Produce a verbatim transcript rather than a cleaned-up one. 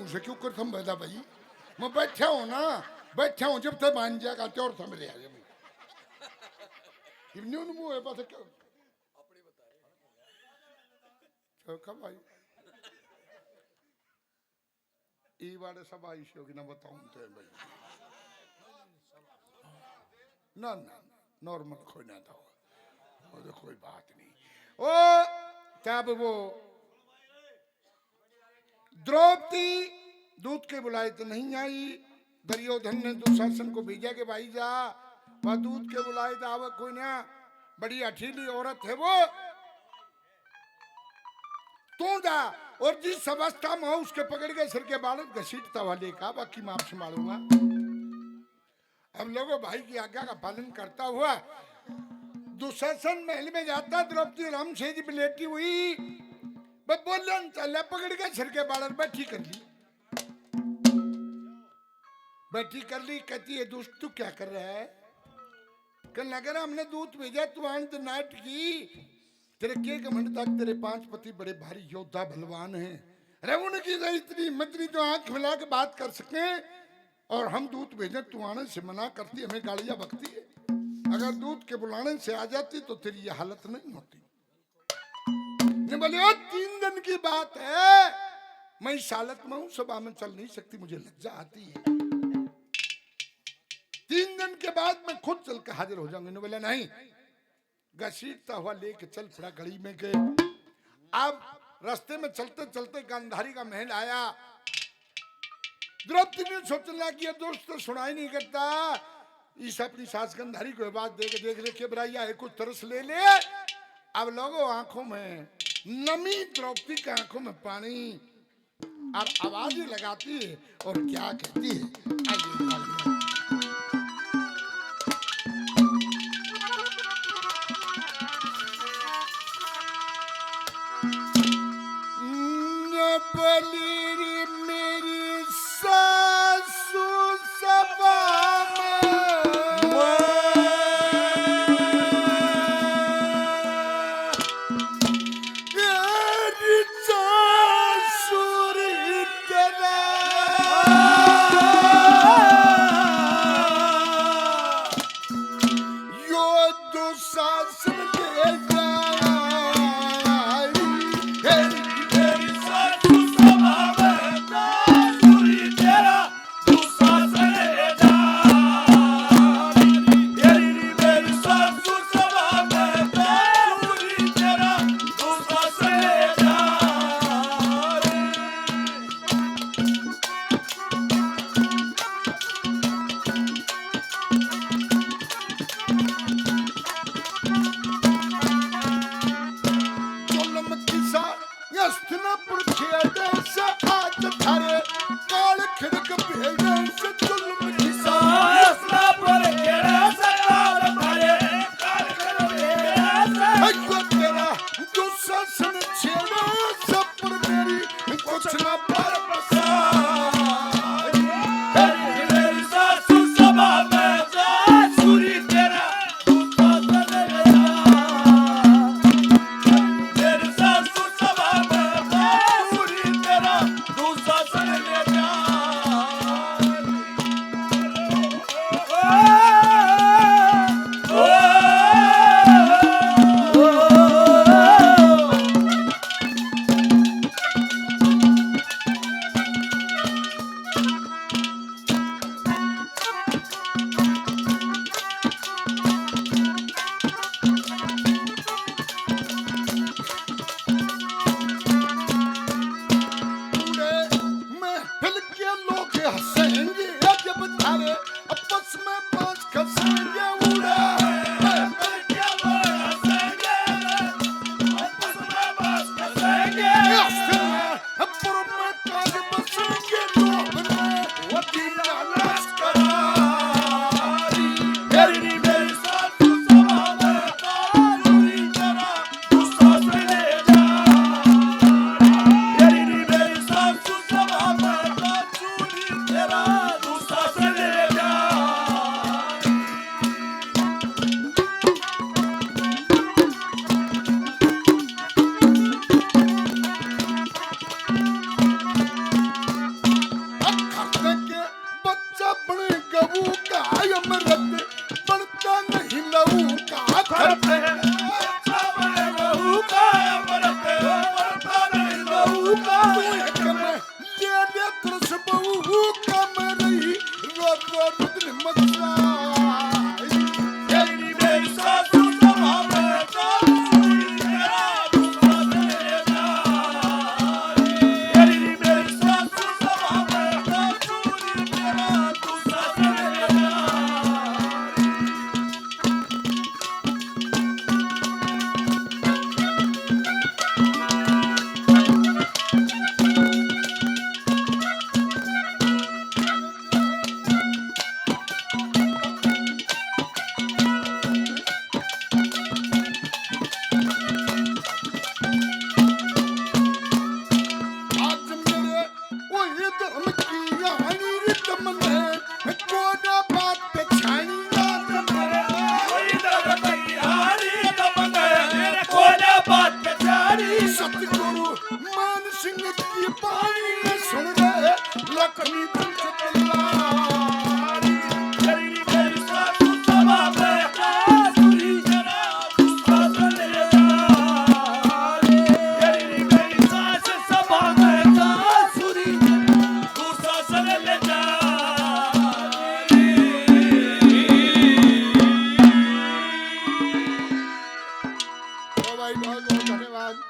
से क्यों कर थम बैठा भाई? मैं बैठा हूँ ना, बैठा हूँ, जब तक मान जाएगा तो और समझ आ जाए। इब न्यू न्यू है, बस क्यों? तो कब आई? ई बारे सब आई शो की ना बताऊं तो भाई। ना, ना, नॉर्मल कोई ना था। वो तो कोई बात नहीं। ओ, तब वो द्रौपदी दूत के बुलाए तो नहीं आई। दुर्योधन ने दुशासन को भेजा कि भाई जा, वह दूत के बुलाए तो आवे कोई ना, बड़ी हठीली औरत है वो। तू जा, और जिस अवस्था में हो उसके पकड़ के सिर के बाल घसीटता हुआ लेकर आ, बाकी मैं आप संभालूंगा। अब लोगों, भाई की आज्ञा का पालन करता हुआ दुशासन महल में जाता, द्रौपदी राम से जी लेटी हुई, बस बोले न चले, पकड़ के सिर के बाल बैठी कर ली, बैठी कर ली। कहती है, "दोस्त, तू क्या कर रहा है?" कहने लगे, "हमने दूत भेजा, तू आन तो नाटकी, तेरे के घमंड तक, तेरे पांच पति बड़े भारी योद्धा बलवान हैं, अरे उनकी तो इतनी हिम्मत नहीं जो आंख मिला के बात कर सके, और हम दूत भेजे, तू आने से मना करती, हमें गालियां बकती है। अगर दूत के बुलाने से आ जाती तो तेरी ये हालत नहीं होती।" ने बोले, "ओ, तीन दिन की बात है, मैं इस हालत में हूँ, सभा में चल नहीं सकती, मुझे लज्जा आती है। तीन दिन के बाद मैं खुद चल के हाजिर हो जाऊंगी।" ने बोले, "नहीं।" घसीटता हुआ लेके चल पड़ा गली में के। अब रास्ते में चलते चलते गांधारी का महल आया। द्रौपदी ने सोचने लगी, "ये दोस्त तो सुनाई नहीं करता, इस अपनी सास गांधारी को बात देख देख देख के बुराइया है, कुछ तरस ले ले।" अब लोगों, आंखों में नमी, द्रौपदी की आंखों में पानी, और आवाज ही लगाती है और क्या कहती है, आइए। न बली मेरी सासू सभा में। तेरी सासुरी तेरा यो दुशासन ले जाए। तेरी सासु सभा में सासुरी तेरा दुशासन ले जा। तेरी मेरी सासु सभा में सासुरी तेरा दुशासन ले जा। जुल्म किसा हस्तिनापुर खेड़े से आज थारे काल खिड़क भेड़े से जुल्म किसा हस्तिनापुर खेड़े से काल थारे काल खिड़क भेड़े से। अयो तेरा दुशासन छेड़े से पर मेरी कुछ ना पर पसारी। तेरी मेरी सासु सभा में सासुरी तेरा दुशासन ले जा। तेरी सासु सभा में सासुरी तेरा दुशासन ले जा। पूरे महफिल अमृत बनता नहीं लहू का खर्च। खर्च है, सावरे लहू का अमृत बनता नहीं लहू का। तू एक में ले ले तरस बहू कम रही, रो रो रुदन मचाई। तेरी मेरी सासू सभा में सासू तेरा दूसरा से ले जा। तेरी मेरी सासू सभा में सासू तेरा दूसरा से ले जा। आज मेरे वही धर्म की हानि रे तमने, कोना बात पे छानी। आज मेरे वही धर्म की हानि रे तमने, कोना बात पे छानी। सतगुरु मान सिंह